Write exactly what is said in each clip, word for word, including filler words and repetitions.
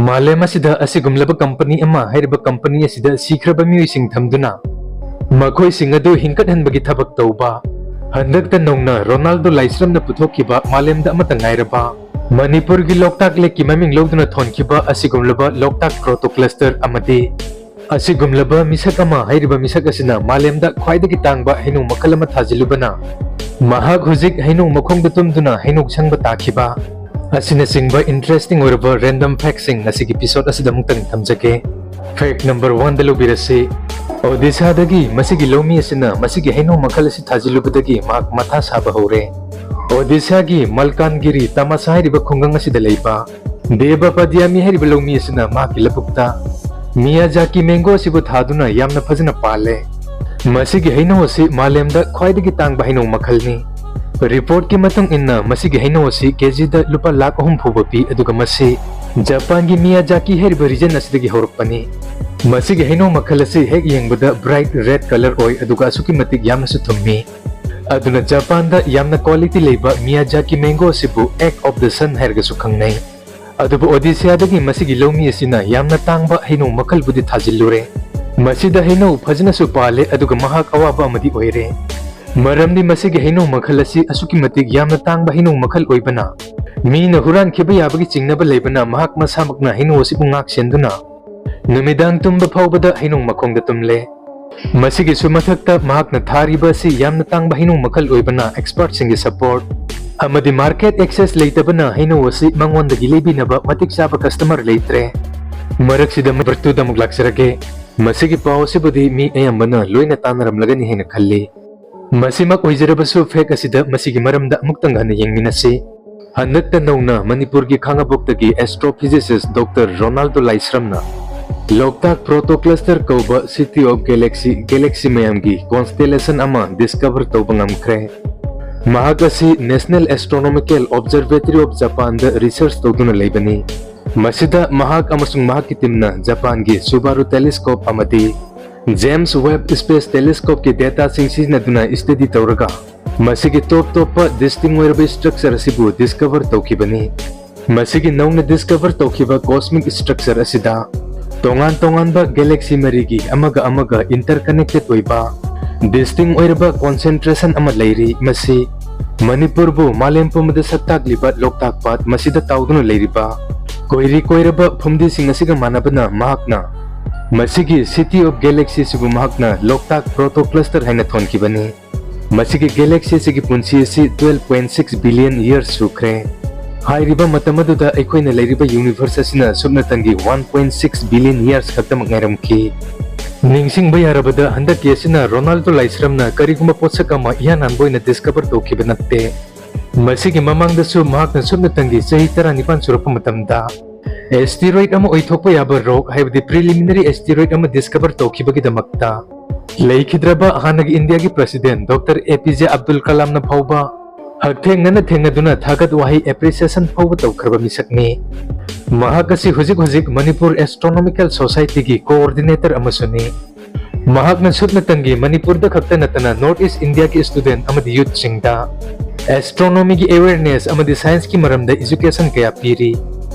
ꯃꯥꯂꯦꯝ ꯑꯁꯤꯗ ꯑꯁꯤꯒꯨꯝꯂꯕ ꯀꯝꯄꯅꯤ ꯑꯃ ꯍꯥꯏꯔꯤꯕ ꯀꯝꯄꯅꯤ ꯑꯁꯤꯗ ꯁꯤꯈ꯭ꯔꯕ ꯃꯤꯑꯣꯏꯁꯤꯡ ꯊꯝꯗꯨꯅ ꯃꯈꯣꯏꯁꯤꯡ ꯑꯗꯨ ꯍꯤꯡꯒꯠꯍꯟꯕꯒꯤ ꯊꯕꯛ ꯇꯧꯕ꯫ ꯍꯟꯗꯛꯇ ꯅꯧꯅ ꯔꯣꯅꯥꯜꯗꯣ ꯂꯥꯏꯁ꯭ꯔꯝꯅ ꯄꯨꯊꯣꯛꯈꯤꯕ ꯃꯥꯂꯦꯝꯗ ꯑꯃꯠꯇ ꯉꯥꯏꯔꯕ ꯃꯅꯤꯄꯨꯔꯒꯤ ꯂꯣꯛꯇꯥꯛ ꯂꯦꯛꯀꯤ ꯃꯃꯤꯡ ꯂꯧꯗꯨꯅ ꯊꯣꯟꯈꯤꯕ ꯑꯁꯤꯒꯨꯝꯂꯕ ꯂꯣꯛꯇꯥꯛ ꯄ꯭ꯔꯣꯇꯣ ꯀ꯭ꯂꯁꯇꯔ ꯑꯃꯗꯤ ꯑꯁꯤꯒꯨꯝꯂꯕ ꯃꯤꯁꯛ ꯑꯃ ꯍꯥꯏꯔꯤꯕ ꯃꯤꯁꯛ ꯑꯁꯤꯅ ꯃꯥꯂꯦꯝꯗ ꯈ꯭ꯋꯥꯏꯗꯒꯤ ꯇꯥꯡꯕ ꯍꯩꯅꯧ ꯃꯈꯜ ꯑꯃ ꯊꯥꯖꯤꯜꯂꯨꯕꯅ ꯃꯍꯥꯛ ꯍꯧꯖꯤꯛ ꯍꯩꯅꯧ ꯃꯈꯣꯡꯗ ꯇꯨꯝꯗꯨꯅ ꯍꯩꯅꯧ ꯁꯪꯕ ꯇꯥꯈꯤꯕ ꯑꯁꯤꯅꯆꯤꯡꯕ interesting ꯑꯣꯏꯔꯕ random factꯁꯤꯡ ꯉꯁꯤꯒꯤ episode ꯑꯁꯤꯗ ꯑꯃꯨꯛꯇꯪ ꯊꯝꯖꯒꯦ꯫ Fact number oneꯗ ꯂꯧꯕꯤꯔꯁꯤ꯫ ꯑꯣꯗꯤꯁꯥꯗꯒꯤ ꯃꯁꯤꯒꯤ ꯂꯧꯃꯤ ꯑꯁꯤꯅ ꯃꯁꯤꯒꯤ ꯍꯩꯅꯧ ꯃꯈꯜ ꯑꯁꯤ ꯊꯥꯖꯤꯜꯂꯨꯕꯗꯒꯤ ꯃꯍꯥꯛ ꯃꯊꯥ ꯁꯥꯕ ꯍꯧꯔꯦ꯫ ꯑꯣꯗꯤꯁꯥꯒꯤ ꯃꯜꯀꯥꯟꯒꯤꯔꯤ ꯇꯥꯃꯥꯁꯥ ꯍꯥꯏꯔꯤꯕ ꯈꯨꯡꯒꯪ ꯑꯁꯤꯗ ꯂꯩꯕ ꯗꯦꯕ ꯄꯗꯤꯌꯥꯃꯤ ꯍꯥꯏꯔꯤꯕ ꯂꯧꯃꯤ ꯑꯁꯤꯅ ꯃꯍꯥꯛꯀꯤ ꯂꯧꯕꯨꯛꯇ ꯃꯤꯌꯥꯖꯥꯀꯤ ꯃꯦꯡꯒꯣ ꯑꯁꯤꯕꯨ ꯊꯥꯗꯨꯅ ꯌꯥꯝꯅ ꯐꯖꯅ ꯄꯥꯜꯂꯦ꯫ ꯃꯁꯤꯒꯤ ꯍꯩꯅꯧ ꯑꯁꯤ ꯃꯥꯂꯦꯝꯗ ꯈ꯭ꯋꯥꯏꯗꯒꯤ ꯇꯥꯡꯕ ꯍꯩꯅꯧ ꯃꯈꯜꯅꯤ꯫ ꯔꯤꯄꯣꯔꯠꯀꯤ ꯃꯇꯨꯡ ꯏꯟꯅ ꯃꯁꯤꯒꯤ ꯍꯩꯅꯧ ꯑꯁꯤ ꯀꯦꯖꯤꯗ ꯂꯨꯄꯥ ꯂꯥꯈ ꯑꯍꯨꯝ ꯐꯥꯎꯕ ꯄꯤ, ꯑꯗꯨꯒ ꯃꯁꯤ ꯖꯄꯥꯟꯒꯤ ꯃꯤꯌꯥꯖꯥꯀꯤ ꯍꯥꯏꯔꯤꯕ ꯔꯤꯖꯟ ꯑꯁꯤꯗꯒꯤ ꯍꯧꯔꯛꯄꯅꯤ꯫ ꯃꯁꯤꯒꯤ ꯍꯩꯅꯧ ꯃꯈꯜ ꯑꯁꯤ ꯍꯦꯛ ꯌꯦꯡꯕꯗ bright red colour ꯑꯣꯏ, ꯑꯗꯨꯒ ꯑꯁꯨꯛꯀꯤ ꯃꯇꯤꯛ ꯌꯥꯝꯅꯁꯨ ꯊꯨꯝꯃꯤ꯫ ꯑꯗꯨꯅ ꯖꯄꯥꯟꯗ ꯌꯥꯝꯅ quality ꯂꯩꯕ ꯃꯤꯌꯥꯖꯥꯀꯤ ꯃꯦꯡꯒꯣ ꯑꯁꯤꯕꯨ egg of the sun ꯍꯥꯏꯔꯒꯁꯨ ꯈꯪꯅꯩ꯫ ꯑꯗꯨꯕꯨ ꯑꯣꯗꯤꯁꯤꯌꯥꯗꯒꯤ ꯃꯁꯤꯒꯤ ꯂꯧꯃꯤ ꯑꯁꯤꯅ ꯌꯥꯝꯅ ꯇꯥꯡꯕ ꯍꯩꯅꯧ ꯃꯈꯜꯕꯨꯗꯤ ꯊꯥꯖꯤꯜꯂꯨꯔꯦ꯫ ꯃꯁꯤꯗ ꯍꯩꯅꯧ ꯐꯖꯅꯁꯨ ꯄꯥꯜꯂꯦ, ꯑꯗꯨꯒ ꯃꯍꯥꯛ ꯑꯋꯥꯕ ꯑꯃꯗꯤ ꯑꯣꯏꯔꯦ꯫ ꯃꯔꯝꯗꯤ ꯃꯁꯤꯒꯤ ꯍꯩꯅꯧ ꯃꯈꯜ ꯑꯁꯤ ꯑꯁꯨꯛꯀꯤ ꯃꯇꯤꯛ ꯌꯥꯝꯅ ꯇꯥꯡꯕ ꯍꯩꯅꯧ ꯃꯈꯜ ꯑꯣꯏꯕꯅ ꯃꯤꯅ ꯍꯨꯔꯥꯟꯈꯤꯕ ꯌꯥꯕꯒꯤ ꯆꯤꯡꯅꯕ ꯂꯩꯕꯅ ꯃꯍꯥꯛ ꯃꯁꯥꯃꯛꯅ ꯍꯩꯅꯧ ꯑꯁꯤꯕꯨ ꯉꯥꯛ ꯁꯦꯟꯗꯨꯅ ꯅꯨꯃꯤꯗꯥꯡ ꯇꯨꯝꯕ ꯐꯥꯎꯕꯗ ꯍꯩꯅꯧ ꯃꯈꯣꯡꯗ ꯇꯨꯝꯂꯦ꯫ ꯃꯁꯤꯒꯤꯁꯨ ꯃꯊꯛꯇ ꯃꯍꯥꯛꯅ ꯊꯥꯔꯤꯕ ꯑꯁꯤ ꯌꯥꯝꯅ ꯇꯥꯡꯕ ꯍꯩꯅꯧ ꯃꯈꯜ ꯑꯣꯏꯕꯅ expertꯁꯤꯡꯒꯤ support ꯑꯃꯗꯤ market access ꯂꯩꯇꯕꯅ ꯍꯩꯅꯧ ꯑꯁꯤ ꯃꯉꯣꯟꯗꯒꯤ ꯂꯩꯕꯤꯅꯕ ꯃꯇꯤꯛ ꯆꯥꯕ customer ꯂꯩꯇ꯭ꯔꯦ꯫ ꯃꯔꯛꯁꯤꯗ number twoꯗ ꯑꯃꯨꯛ ꯂꯥꯛꯆꯔꯒꯦ꯫ ꯃꯁꯤꯒꯤ ꯄꯥꯎ ꯑꯁꯤꯕꯨꯗꯤ ꯃꯤ ꯑꯌꯥꯝꯕꯅ ꯂꯣꯏꯅ ꯇꯥꯟꯅꯔꯝꯂꯒꯅꯤ ꯍꯥꯏꯅ ꯈꯜꯂꯤ꯫ ꯃꯁꯤꯃꯛ ꯑꯣꯏꯖꯔꯕꯁꯨ fact ꯑꯁꯤꯗ ꯃꯁꯤꯒꯤ ꯃꯔꯝꯗ ꯑꯃꯨꯛꯇꯪ ꯍꯟꯅ ꯌꯦꯡꯃꯤꯟꯅꯁꯤ꯫ ꯍꯟꯗꯛꯇ ꯅꯧꯅ ꯃꯅꯤꯄꯨꯔꯒꯤ ꯈꯥꯉꯕꯣꯛꯇꯒꯤ astrophysicist Doctor ꯔꯣꯅꯥꯜꯗꯣ ꯂꯥꯏꯁ꯭ꯔꯝꯅ ꯂꯣꯛꯇꯥꯛ ꯄ꯭ꯔꯣꯇꯣ ꯀ꯭ꯂꯁꯇꯔ ꯀꯧꯕ city of galaxy, galaxy ꯃꯌꯥꯝꯒꯤ constellation ꯑꯃ discover ꯇꯧꯕ ꯉꯝꯈ꯭ꯔꯦ꯫ ꯃꯍꯥꯛ ꯑꯁꯤ National Astronomical Observatory of Japanꯗ research ꯇꯧꯗꯨꯅ ꯂꯩꯕꯅꯤ꯫ ꯃꯁꯤꯗ ꯃꯍꯥꯛ ꯑꯃꯁꯨꯡ ꯃꯍꯥꯛꯀꯤ teamꯅ ꯖꯄꯥꯟꯒꯤ Subaru telescope ꯑꯃꯗꯤ James Webb Space Telescopeꯀꯤ dataꯁꯤꯡ ꯁꯤꯖꯤꯟꯅꯗꯨꯅ study ꯇꯧꯔꯒ ꯃꯁꯤꯒꯤ top ꯇꯣꯞꯄ distinct ꯑꯣꯏꯔꯕ structure ꯑꯁꯤꯕꯨ discover ꯇꯧꯈꯤꯕꯅꯤ꯫ ꯃꯁꯤꯒꯤ ꯅꯧꯅ discover ꯇꯧꯈꯤꯕ cosmic structure ꯑꯁꯤꯗ ꯇꯣꯉꯥꯟ ꯇꯣꯉꯥꯟꯕ galaxy ꯃꯔꯤꯒꯤ ꯑꯃꯒ ꯑꯃꯒ interconnected ꯑꯣꯏꯕ distinct ꯑꯣꯏꯔꯕ concentration ꯑꯃ ꯂꯩꯔꯤ꯫ ꯃꯁꯤ ꯃꯅꯤꯄꯨꯔꯕꯨ ꯃꯥꯂꯦꯝ ꯄꯨꯝꯕꯗ ꯁꯛ ꯇꯥꯛꯂꯤꯕ ꯂꯣꯛꯇꯥꯛ ꯄꯥꯠ ꯃꯁꯤꯗ ꯇꯥꯎꯗꯨꯅ ꯂꯩꯔꯤꯕ ꯀꯣꯏꯔꯤ ꯀꯣꯏꯔꯕ ꯐꯨꯝꯗꯤꯁꯤꯡ ꯑꯁꯤꯒ ꯃꯥꯟꯅꯕꯅ ꯃꯍꯥꯛꯅ ꯃꯁꯤꯒꯤ City of Galaxy ꯑꯁꯤꯕꯨ ꯃꯍꯥꯛꯅ ꯂꯣꯛꯇꯥꯛ Proto Cluster ꯍꯥꯏꯅ ꯊꯣꯟꯈꯤꯕꯅꯤ꯫ ꯃꯁꯤꯒꯤ galaxy ꯑꯁꯤꯒꯤ ꯄꯨꯟꯁꯤ ꯑꯁꯤ twelve point six billion years ꯁꯨꯈ꯭ꯔꯦ꯫ ꯍꯥꯏꯔꯤꯕ ꯃꯇꯝ ꯑꯗꯨꯗ ꯑꯩꯈꯣꯏꯅ ꯂꯩꯔꯤꯕ universe ꯑꯁꯤꯅ ꯁꯨꯞꯅꯇꯪꯒꯤ one point six billion years ꯈꯛꯇꯃꯛ ꯉꯥꯏꯔꯝꯈꯤ꯫ ꯅꯤꯡꯁꯤꯡꯕ ꯌꯥꯔꯕꯗ ꯍꯟꯗꯛꯀꯤ ꯑꯁꯤꯅ ꯔꯣꯅꯥꯜꯗꯣ ꯂꯥꯏꯁ꯭ꯔꯝꯅ ꯀꯔꯤꯒꯨꯝꯕ ꯄꯣꯠꯁꯛ ꯑꯃ ꯏꯍꯥꯟ ꯍꯥꯟꯕ ꯑꯣꯏꯅ discover ꯇꯧꯈꯤꯕ ꯅꯠꯇꯦ꯫ ꯃꯁꯤꯒꯤ ꯃꯃꯥꯡꯗꯁꯨ ꯃꯍꯥꯛꯅ ꯁꯨꯞꯅꯇꯪꯒꯤ ꯆꯍꯤ ꯇꯔꯥꯅꯤꯄꯥꯟ ꯁꯨꯔꯛꯄ ꯃꯇꯝꯗ asteroid ꯑꯃ ꯑꯣꯏꯊꯣꯛꯄ ꯌꯥꯕ rock, ꯍꯥꯏꯕꯗꯤ preliminary asteroid ꯑꯃ discover ꯇꯧꯈꯤꯕꯒꯤꯗꯃꯛꯇ ꯂꯩꯈꯤꯗ꯭ꯔꯕ ꯍꯥꯟꯅꯒꯤ ꯏꯟꯗꯤꯌꯥꯒꯤ president Doctor A P J Abdul Kalamꯅ ꯐꯥꯎꯕ ꯍꯛꯊꯦꯡꯅꯅ ꯊꯦꯡꯅꯗꯨꯅ ꯊꯥꯒꯠ ꯋꯥꯍꯩ appreciation ꯐꯥꯎꯕ ꯇꯧꯈ꯭ꯔꯕ ꯃꯤꯁꯛꯅꯤ꯫ ꯃꯍꯥꯛ ꯑꯁꯤ ꯍꯧꯖꯤꯛ ꯍꯧꯖꯤꯛ ꯃꯅꯤꯄꯨꯔ Astronomical Societyꯒꯤ coordinator ꯑꯃꯁꯨꯅꯤ꯫ ꯃꯍꯥꯛꯅ ꯁꯨꯞꯅꯇꯪꯒꯤ ꯃꯅꯤꯄꯨꯔꯗ ꯈꯛꯇ ꯅꯠꯇꯅ North East Indiaꯒꯤ student ꯑꯃꯗꯤ youthꯁꯤꯡꯗ astronomyꯒꯤ awareness ꯑꯃꯗꯤ scienceꯀꯤ ꯃꯔꯝꯗ education ꯀꯌꯥ ꯄꯤꯔꯤ꯫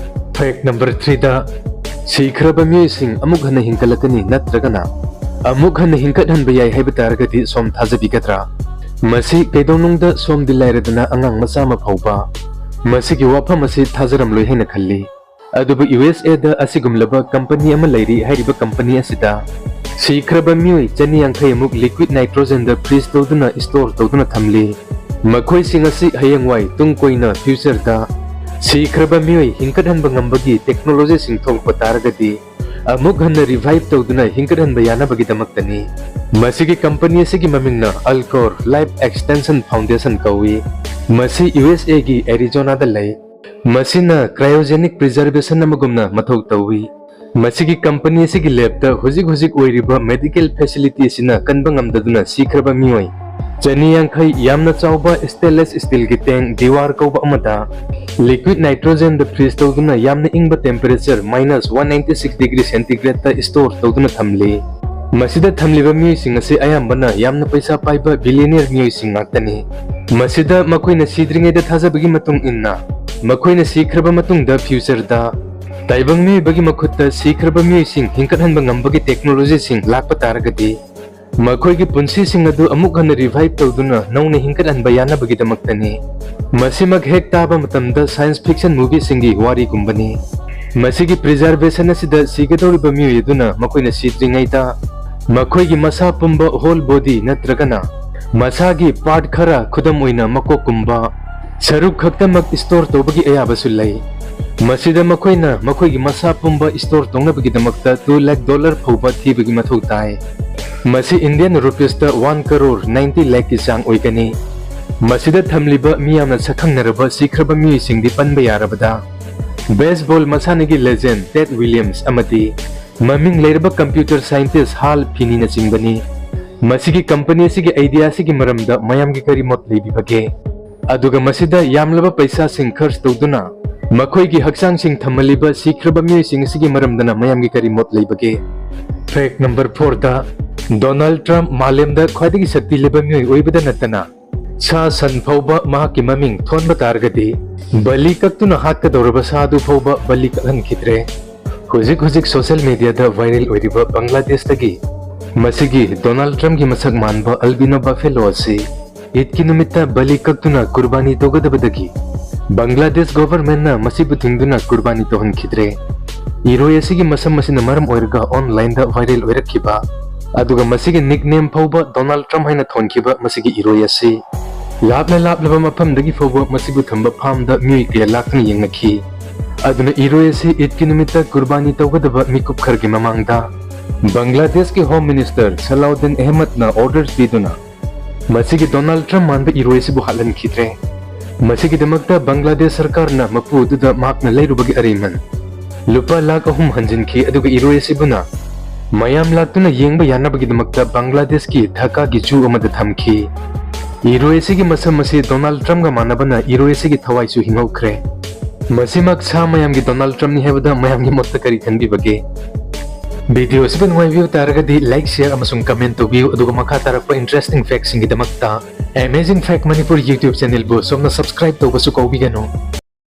Fact number threeꯗ ꯁꯤꯈ꯭ꯔꯕ ꯃꯤꯑꯣꯏꯁꯤꯡ ꯑꯃꯨꯛ ꯍꯟꯅ ꯍꯤꯡꯒꯠꯂꯛꯀꯅꯤ ꯅꯠꯇ꯭ꯔꯒꯅ ꯑꯃꯨꯛ ꯍꯟꯅ ꯍꯤꯡꯒꯠꯍꯟꯕ ꯌꯥꯏ ꯍꯥꯏꯕ ꯇꯥꯔꯒꯗꯤ ꯁꯣꯝ ꯊꯥꯖꯕꯤꯒꯗ꯭ꯔꯥ? ꯃꯁꯤ ꯀꯩꯗꯧꯅꯨꯡꯗ ꯁꯣꯝꯗꯤ ꯂꯥꯏꯔꯗꯅ ꯑꯉꯥꯡ ꯃꯆꯥ ꯑꯃ ꯐꯥꯎꯕ ꯃꯁꯤꯒꯤ ꯋꯥꯐꯝ ꯑꯁꯤ ꯊꯥꯖꯔꯝꯂꯣꯏ ꯍꯥꯏꯅ ꯈꯜꯂꯤ꯫ ꯑꯗꯨꯕꯨ USAꯗ ꯑꯁꯤꯒꯨꯝꯂꯕ company ꯑꯃ ꯂꯩꯔꯤ꯫ ꯍꯥꯏꯔꯤꯕ company ꯑꯁꯤꯗ ꯁꯤꯈ꯭ꯔꯕ ꯃꯤꯑꯣꯏ ꯆꯅꯤ ꯌꯥꯡꯈꯩ ꯑꯃꯨꯛ liquid nitrogenꯗ freeze ꯇꯧꯗꯨꯅ store ꯇꯧꯗꯨꯅ ꯊꯝꯂꯤ꯫ ꯃꯈꯣꯏꯁꯤꯡ ꯑꯁꯤ ꯍꯌꯦꯡꯋꯥꯏ ꯇꯨꯡ ꯀꯣꯏꯅ futureꯗ ꯁꯤꯈ꯭ꯔꯕ ꯃꯤꯑꯣꯏ ꯍꯤꯡꯒꯠꯍꯟꯕ ꯉꯝꯕꯒꯤ technologyꯁꯤꯡ ꯊꯣꯛꯂꯛꯄ ꯇꯥꯔꯒꯗꯤ ꯑꯃꯨꯛ ꯍꯟꯅ revive ꯇꯧꯗꯨꯅ ꯍꯤꯡꯒꯠꯍꯟꯕ ꯌꯥꯅꯕꯒꯤꯗꯃꯛꯇꯅꯤ꯫ ꯃꯁꯤꯒꯤ company ꯑꯁꯤꯒꯤ ꯃꯃꯤꯡꯅ Alcor Life Extension Foundation ꯀꯧꯏ꯫ ꯃꯁꯤ USAꯒꯤ Arizonaꯗ ꯂꯩ꯫ ꯃꯁꯤꯅ cryogenic preservation ꯑꯃꯒꯨꯝꯅ ꯃꯊꯧ ꯇꯧꯏ꯫ ꯃꯁꯤꯒꯤ company ꯑꯁꯤꯒꯤ labꯇ ꯍꯧꯖꯤꯛ ꯍꯧꯖꯤꯛ ꯑꯣꯏꯔꯤꯕ medical facility ꯑꯁꯤꯅ ꯀꯟꯕ ꯉꯝꯗꯗꯨꯅ ꯁꯤꯈ꯭ꯔꯕ ꯃꯤꯑꯣꯏ ꯆꯅꯤ ꯌꯥꯡꯈꯩ ꯌꯥꯝꯅ ꯆꯥꯎꯕ stainless steelꯒꯤ tank Dewar ꯀꯧꯕ ꯑꯃꯗ liquid nitrogenꯗ freeze ꯇꯧꯗꯨꯅ ꯌꯥꯝꯅ ꯏꯪꯕ temperature minus one ninety six degree centigradeꯇ store ꯇꯧꯗꯨꯅ ꯊꯝꯂꯤ꯫ ꯃꯁꯤꯗ ꯊꯝꯂꯤꯕ ꯃꯤꯑꯣꯏꯁꯤꯡ ꯑꯁꯤ ꯑꯌꯥꯝꯕꯅ ꯌꯥꯝꯅ ꯄꯩꯁꯥ ꯄꯥꯏꯕ billionaire ꯃꯤꯑꯣꯏꯁꯤꯡ ꯉꯥꯛꯇꯅꯤ꯫ ꯃꯁꯤꯗ ꯃꯈꯣꯏꯅ ꯁꯤꯗ꯭ꯔꯤꯉꯩꯗ ꯊꯥꯖꯕꯒꯤ ꯃꯇꯨꯡ ꯏꯟꯅ ꯃꯈꯣꯏꯅ ꯁꯤꯈ꯭ꯔꯕ ꯃꯇꯨꯡꯗ future ꯗ ꯇꯥꯏꯕꯪ ꯃꯤꯑꯣꯏꯕꯒꯤ ꯃꯈꯨꯠꯇ ꯁꯤꯈ꯭ꯔꯕ ꯃꯤꯑꯣꯏꯁꯤꯡ ꯍꯤꯡꯒꯠꯍꯟꯕ ꯉꯝꯕꯒꯤ technology ꯁꯤꯡ ꯂꯥꯛꯄ ꯇꯥꯔꯒꯗꯤ, ꯃꯈꯣꯏꯒꯤ ꯄꯨꯟꯁꯤꯁꯤꯡ ꯑꯗꯨ ꯑꯃꯨꯛ ꯍꯟꯅ revive ꯇꯧꯗꯨꯅ ꯅꯧꯅ ꯍꯤꯡꯒꯠꯍꯟꯕ ꯌꯥꯅꯕꯒꯤꯗꯃꯛꯇꯅꯤ꯫ ꯃꯁꯤꯃꯛ ꯍꯦꯛ ꯇꯥꯕ ꯃꯇꯝꯗ science fiction movie ꯁꯤꯡꯒꯤ ꯋꯥꯔꯤꯒꯨꯝꯕꯅꯤ꯫ ꯃꯁꯤꯒꯤ preservation ꯑꯁꯤꯗ ꯁꯤꯒꯗꯧꯔꯤꯕ ꯃꯤꯑꯣꯏ ꯑꯗꯨꯅ ꯃꯈꯣꯏꯅ ꯁꯤꯗ꯭ꯔꯤꯉꯩꯗ ꯃꯈꯣꯏꯒꯤ ꯃꯁꯥ ꯄꯨꯝꯕ, whole body ꯅꯠꯇ꯭ꯔꯒꯅ ꯃꯁꯥꯒꯤ part ꯈꯔ, ꯈꯨꯗꯝ ꯑꯣꯏꯅ ꯃꯀꯣꯛꯀꯨꯝꯕ, ꯁꯔꯨꯛ ꯈꯛꯇꯃꯛ store ꯇꯧꯕꯒꯤ ꯑꯌꯥꯕꯁꯨ ꯂꯩ꯫ ꯃꯁꯤꯗ ꯃꯈꯣꯏꯅ ꯃꯈꯣꯏꯒꯤ ꯃꯁꯥ ꯄꯨꯝꯕ store ꯇꯧꯅꯕꯒꯤꯗꯃꯛꯇ two lakh dollar ꯐꯥꯎꯕ ꯊꯤꯕꯒꯤ ꯃꯊꯧ ꯇꯥꯏ꯫ ꯃꯁꯤ Indian rupees ꯇ one crore ninety lakh ꯀꯤ ꯆꯥꯡ ꯑꯣꯏꯒꯅꯤ꯫ ꯃꯁꯤꯗ ꯊꯝꯂꯤꯕ ꯃꯤꯌꯥꯝꯅ ꯁꯛꯈꯪꯅꯔꯕ ꯁꯤꯈ꯭ꯔꯕ ꯃꯤꯑꯣꯏꯁꯤꯡꯗꯤ ꯄꯟꯕ ꯌꯥꯔꯕꯗ baseball ꯃꯁꯥꯟꯅꯒꯤ legend Ted Williams ꯑꯃꯗꯤ ꯃꯃꯤꯡ ꯂꯩꯔꯕ computer scientist Hal Finney ꯅꯆꯤꯡꯕꯅꯤ꯫ ꯃꯁꯤꯒꯤ company ꯑꯁꯤꯒꯤ idea ꯑꯁꯤꯒꯤ ꯃꯔꯝꯗ ꯃꯌꯥꯝꯒꯤ ꯀꯔꯤ ꯃꯣꯠ ꯂꯩꯕꯤꯕꯒꯦ? ꯑꯗꯨꯒ ꯃꯁꯤꯗ ꯌꯥꯝꯂꯕ ꯄꯩꯁꯥꯁꯤꯡ ꯈꯔꯆ ꯇꯧꯗꯨꯅ ꯃꯈꯣꯏꯒꯤ ꯍꯛꯆꯥꯡꯁꯤꯡ ꯊꯝꯍꯜꯂꯤꯕ ꯁꯤꯈ꯭ꯔꯕ ꯃꯤꯑꯣꯏꯁꯤꯡ ꯑꯁꯤꯒꯤ ꯃꯔꯝꯗꯅ ꯃꯌꯥꯝꯒꯤ ꯀꯔꯤ ꯃꯣꯠ ꯂꯩꯕꯒꯦ? Fact number four ꯗ, Donald Trump ꯃꯥꯂꯦꯝꯗ ꯈ꯭ꯋꯥꯏꯗꯒꯤ ꯁꯛꯇꯤ ꯂꯩꯕ ꯃꯤꯑꯣꯏ ꯑꯣꯏꯕꯗ ꯅꯠꯇꯅ ꯁꯥ ꯁꯟ ꯐꯥꯎꯕ ꯃꯍꯥꯛꯀꯤ ꯃꯃꯤꯡ ꯊꯣꯟꯕ ꯇꯥꯔꯒꯗꯤ ꯕꯂꯤ ꯀꯛꯇꯨꯅ ꯍꯥꯠꯀꯗꯧꯔꯕ ꯁꯥ ꯑꯗꯨ ꯐꯥꯎꯕ ꯕꯂꯤ ꯀꯛꯍꯟꯈꯤꯗ꯭ꯔꯦ꯫ ꯍꯧꯖꯤꯛ ꯍꯧꯖꯤꯛ social media ꯗ viral ꯑꯣꯏꯔꯤꯕ ꯕꯪꯒ꯭ꯂꯥꯗꯦꯁꯇꯒꯤ ꯃꯁꯤꯒꯤ ꯗꯣꯅꯥꯜꯗ ꯇ꯭ꯔꯝꯞꯀꯤ ꯃꯁꯛ ꯃꯥꯟꯕ albino buffalo ꯑꯁꯤ ꯏꯗꯀꯤ ꯅꯨꯃꯤꯠꯇ ꯕꯂꯤ ꯀꯛꯇꯨꯅ ꯀꯨꯔꯕꯥꯅꯤ ꯇꯧꯒꯗꯕꯗꯒꯤ ꯕꯪꯒ꯭ꯂꯥꯗꯦꯁ government ꯅ ꯃꯁꯤꯕꯨ ꯊꯤꯡꯗꯨꯅ ꯀꯨꯔꯕꯥꯅꯤ ꯇꯧꯍꯟꯈꯤꯗ꯭ꯔꯦ꯫ ꯏꯔꯣꯏ ꯑꯁꯤꯒꯤ ꯃꯁꯝ ꯑꯁꯤꯅ ꯃꯔꯝ ꯑꯣꯏꯔꯒ online ꯗ viral ꯑꯣꯏꯔꯛꯈꯤꯕ, ꯑꯗꯨꯒ ꯃꯁꯤꯒꯤ nickname ꯐꯥꯎꯕ ꯗꯣꯅꯥꯜꯗ ꯇ꯭ꯔꯝꯞ ꯍꯥꯏꯅ ꯊꯣꯟꯈꯤꯕ ꯃꯁꯤꯒꯤ ꯏꯔꯣꯏ ꯑꯁꯤ ꯂꯥꯞꯅ ꯂꯥꯞꯂꯕ ꯃꯐꯝꯗꯒꯤ ꯐꯥꯎꯕ ꯃꯁꯤꯕꯨ ꯊꯝꯕ farm ꯗ ꯃꯤꯑꯣꯏ ꯀꯌꯥ ꯂꯥꯛꯇꯨꯅ ꯌꯦꯡꯅꯈꯤ꯫ ꯑꯗꯨꯅ ꯏꯔꯣꯏ ꯑꯁꯤ ꯏꯗꯀꯤ ꯅꯨꯃꯤꯠꯇ ꯀꯨꯔꯕꯥꯅꯤ ꯇꯧꯒꯗꯕ ꯃꯤꯀꯨꯞ ꯈꯔꯒꯤ ꯃꯃꯥꯡꯗ ꯕꯪꯒ꯭ꯂꯥꯗꯦꯁꯀꯤ Home Minister ꯁꯂꯥꯎꯗꯤꯟ ꯑꯍꯃꯗꯅ order ꯄꯤꯗꯨꯅ ꯃꯁꯤꯒꯤ ꯗꯣꯅꯥꯜꯗ ꯇ꯭ꯔꯝꯞ ꯃꯥꯟꯕ ꯏꯔꯣꯏ ꯑꯁꯤꯕꯨ ꯍꯥꯠꯍꯟꯈꯤꯗ꯭ꯔꯦ꯫ ꯃꯁꯤꯒꯤꯗꯃꯛꯇ ꯕꯪꯒ꯭ꯂꯥꯗꯦꯁ ꯁꯔꯀꯥꯔꯅ ꯃꯄꯨ ꯑꯗꯨꯗ ꯃꯍꯥꯛꯅ ꯂꯩꯔꯨꯕꯒꯤ ꯑꯔꯩꯃꯟ ꯂꯨꯄꯥ ꯂꯥꯈ ꯑꯍꯨꯝ ꯍꯟꯖꯤꯟꯈꯤ, ꯑꯗꯨꯒ ꯏꯔꯣꯏ ꯑꯁꯤꯕꯨꯅ ꯃꯌꯥꯝ ꯂꯥꯛꯇꯨꯅ ꯌꯦꯡꯕ ꯌꯥꯅꯕꯒꯤꯗꯃꯛꯇ ꯕꯪꯒ꯭ꯂꯥꯗꯦꯁꯀꯤ ꯙꯥꯀꯥꯒꯤ zoo ꯑꯃꯗ ꯊꯝꯈꯤ꯫ ꯏꯔꯣꯏ ꯑꯁꯤꯒꯤ ꯃꯁꯝ ꯑꯁꯤ ꯗꯣꯅꯥꯜꯗ ꯇ꯭ꯔꯝꯞꯒ ꯃꯥꯟꯅꯕꯅ ꯏꯔꯣꯏ ꯑꯁꯤꯒꯤ ꯊꯋꯥꯏꯁꯨ ꯍꯤꯡꯍꯧꯈ꯭ꯔꯦ꯫ ꯃꯁꯤꯃꯛ ꯁꯥ ꯃꯌꯥꯝꯒꯤ ꯗꯣꯅꯥꯜꯗ ꯇ꯭ꯔꯝꯞꯅꯤ ꯍꯥꯏꯕꯗ ꯃꯌꯥꯝꯒꯤ ꯃꯣꯠꯇ ꯀꯔꯤ ꯈꯟꯕꯤꯕꯒꯦ? Video ꯑꯁꯤꯕꯨ ꯅꯨꯡꯉꯥꯏꯕꯤꯕ ꯇꯥꯔꯒꯗꯤ like, share ꯑꯃꯁꯨꯡ comment ꯇꯧꯕꯤꯌꯨ, ꯑꯗꯨꯒ ꯃꯈꯥ ꯇꯥꯔꯛꯄ interesting factꯁꯤꯡꯒꯤꯗꯃꯛꯇ Amazing Fact Manipur YouTube channelꯕꯨ ꯁꯣꯝꯅ subscribe ꯇꯧꯕꯁꯨ ꯀꯥꯎꯕꯤꯒꯅꯨ꯫